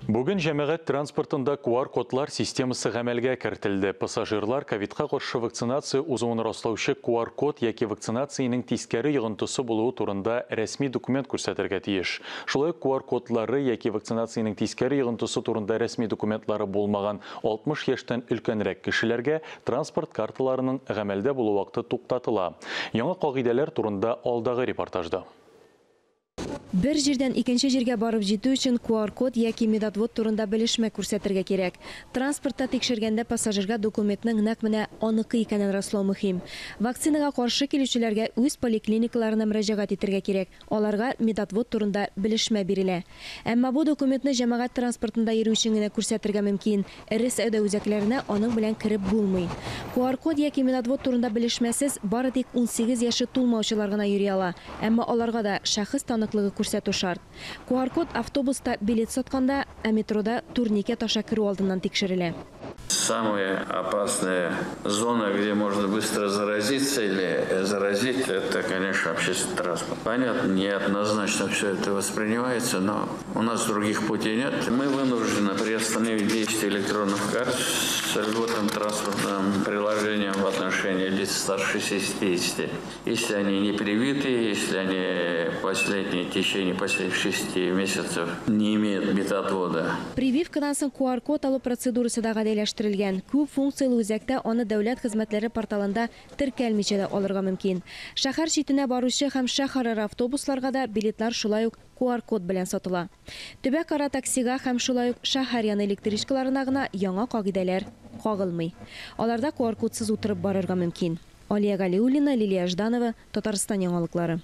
Бүген җәмәгать транспортында QR-кодлар системасы гамәлгә кертелде. Пассажирлар ковидка каршы вакцинация узуын раслаучы QR-код яки вакцинациянең тискәре йогынтысы булуы турында рәсми документ күрсәтергә тиеш. Шулай ук QR-кодлары яки вакцинациянең тискәре йогынтысы турында рәсми документлары булмаган 60 яшьтән өлкәнрәк кешеләргә транспорт карталарының гамәлдә булу вакыты туктатыла. Яңа кагыйдәләр турында алдагы репортажда. Бер җирдән икенче җиргә барып җитү өчен QR-код яки медотвод турында белешмә күрсәтергә кирәк. Транспортта тикшергәндә пассажирга документның нәкъ менә аныкы икәнен раслау мөһим. Вакцинага каршы килүчеләргә үз поликлиникаларына мөрәҗәгать итәргә кирәк. Аларга медотвод турында белешмә бирелә. Әмма бу документны җәмәгать транспортында йөрү өчен генә күрсәтергә мөмкин. Эре сәүдә үзәкләренә аның белән кереп булмый. QR-код яки медотвод турында белешмәсез бары тик 18 яше тулмаучылар гына йөри ала. Әмма аларга да шәхес таныклыгы күрсәтү шарт. QR-код автобуста билет сатканда, ә метрода турникет аша керү алдыннан тикшерелә. Самая опасная зона, где можно быстро заразиться или заразить, это, конечно, общественный транспорт. Понятно, неоднозначно все это воспринимается, но у нас других путей нет. Мы вынуждены приостановить действие электронных карт с льготным транспортным приложением в отношении лиц старше 60. Если они не привиты, если они последние, в течение последних 6 месяцев не имеют медотвода. Прививкадан соң QR-код алу процедурасы да гадиләштерелгән. Күп функцияле үзәктә аны дәүләт хезмәтләре порталында теркәлмичә дә алырга мөмкин. Шәһәр читенә баручы һәм шәһәрара автобусларга да билетлар шулай ук QR-код белән сатыла. Төбәкара таксига һәм шулай ук шәһәр яны электричкаларына гына яңа кагыйдәләр кагылмый. Аларда QR-кодсыз утырып барырга мөмкин. Алия Галиуллина, Лилия Жданова, Татарстан яңалыклары.